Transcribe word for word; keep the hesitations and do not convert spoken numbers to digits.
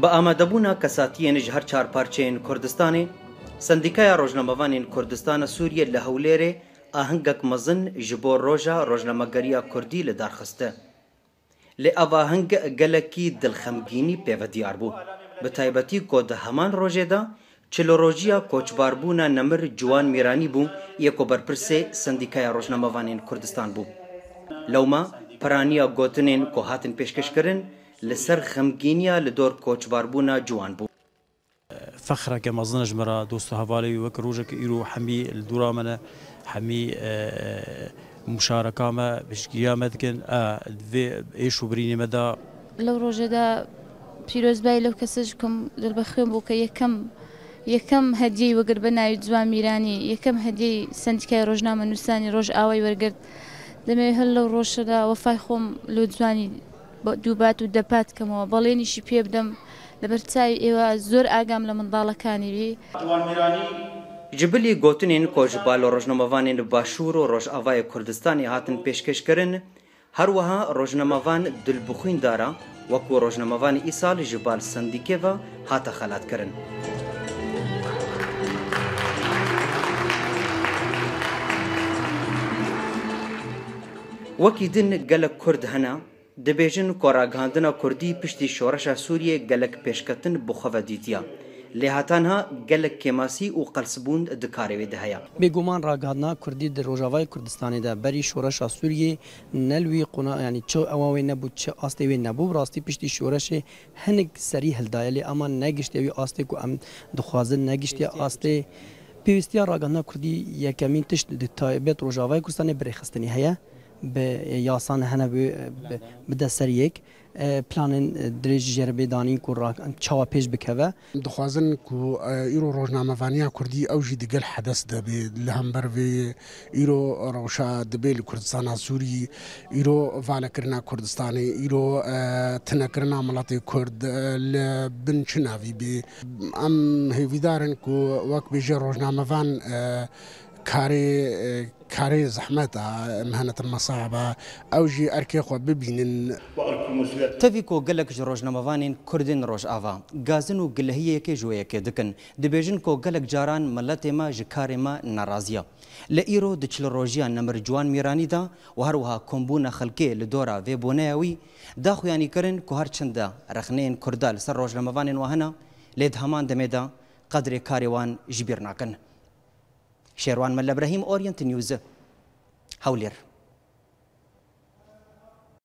Bi amadebûna kesatiyên ji her çar parçeyên Kurdistanê, Sendîkaya Rojnamevanên Kurdistana Sûriyê li Hewlêrê ahengek mezin ji bo Roja Rojnamegeriya Kurdî li dar xiste. Lê ev aheng gelekî dilxemgînî pê ve diyar bû. Bi taybetî ku di heman rojê de çil rojiya koçbarbûna nemir Ciwan Mîranî bû, yê ku berpirsê Sendîkaya Rojnamevanên Kurdistan bû. Lewma piraniya gotinên ku hatin pêşkêşkirin li ser xemgîniya li dor koçbarbûna Ciwan bû. Fexreke mezin e ji me re, dost û hevalê wî, wek rojek îro hemî li dora me ne, hemî, e, muşareka me, piştgiriya me dikin, e, vê êş û birînê me de. Lew rojê de pîrozbayî lew kesê ji kum dilbexwên bû ke yekem, yekem hediyeyî wegir be navî Ciwan Mîranî, yekem hediyeyî Sendîkaya Rojnamenûsanî Rojavayî wergirt. Demê hil lew rojê de wefay xwe li Ciwanî dûbat û depat kemewe, belênîşî pê bidem. Li ber çavê êwa zor agam li mindalekanî bî. Ji bilî gotinên ku ji bal rojnamevanên Başûr û Rojavayê Kurdistanê hatin pêşkêşkirin, her wiha rojnamevan dilbixwîn dara, wekû rojnamevanê îsal ji bal sendîkê ve hate xelatkirin. Wekî din gelek Kurd hene, dibêjin ku ragihandina Kurdî piştî şoreşa Sûriyê gelek pêşketin bi xwe ve dîtiya. Lê heta niha gelek kêmasî û qelsbûn di karê wê de heye. Bêguman ragihandina Kurdî di Rojavayê Kurdistanê de berî şoreşa Sûriyê ne li wî qona, yanî çi ewa wê nebû, çi astê wê nebû. Bi rastî piştî şoreşê hinek serî hildaye, lê ema negiştiye wî astê ku em dixwazin, negiştiye astê. Pêwîstiya ragihandina Kurdî yekemîn tişt di taybet Rojavayê Kurdistanê bi rêxistinê heye. Bi yasan hene bi, bi, bide ser yek. E, planên, e, dirêj jê re bê danîn ku ra-, çawa pêş bikeve. Dixwazin ku, e, îro rojnamevaniya Kurdî ew jî digel hedes de bê. Li hember vê îro rewşa dibê li Kurdistana Sûrî, îro valekirina Kurdistanê, îro, e, tinekirina miletê Kurd, e, li bin çi navî bê. Em hêvîdar in ku wek bêje rojnamevan, e, karê, e, karê zehmet a, mihenetin mesahib a, ew jî erkê xwe bibînin. Tevî ku gelek ji rojnamevanên Kurd ên Rojava gazin û gilehiyê yekê ji wê yekê dikin, dibêjin ku gelek caran miletê me ji karê me nerazî ye. Lê îro di çil rojiya nemir Ciwan Mîranî de û her wiha kombûna xelkê li dora vê boneya wî, da xuyanîkirin ku her çend de rexneyên Kurda li ser rojnamevanên we hene, lê di heman demê de qedrê karê wan ji bîr nakin. Şêrwan Melle Brehîm, Orient News, Hewlêr.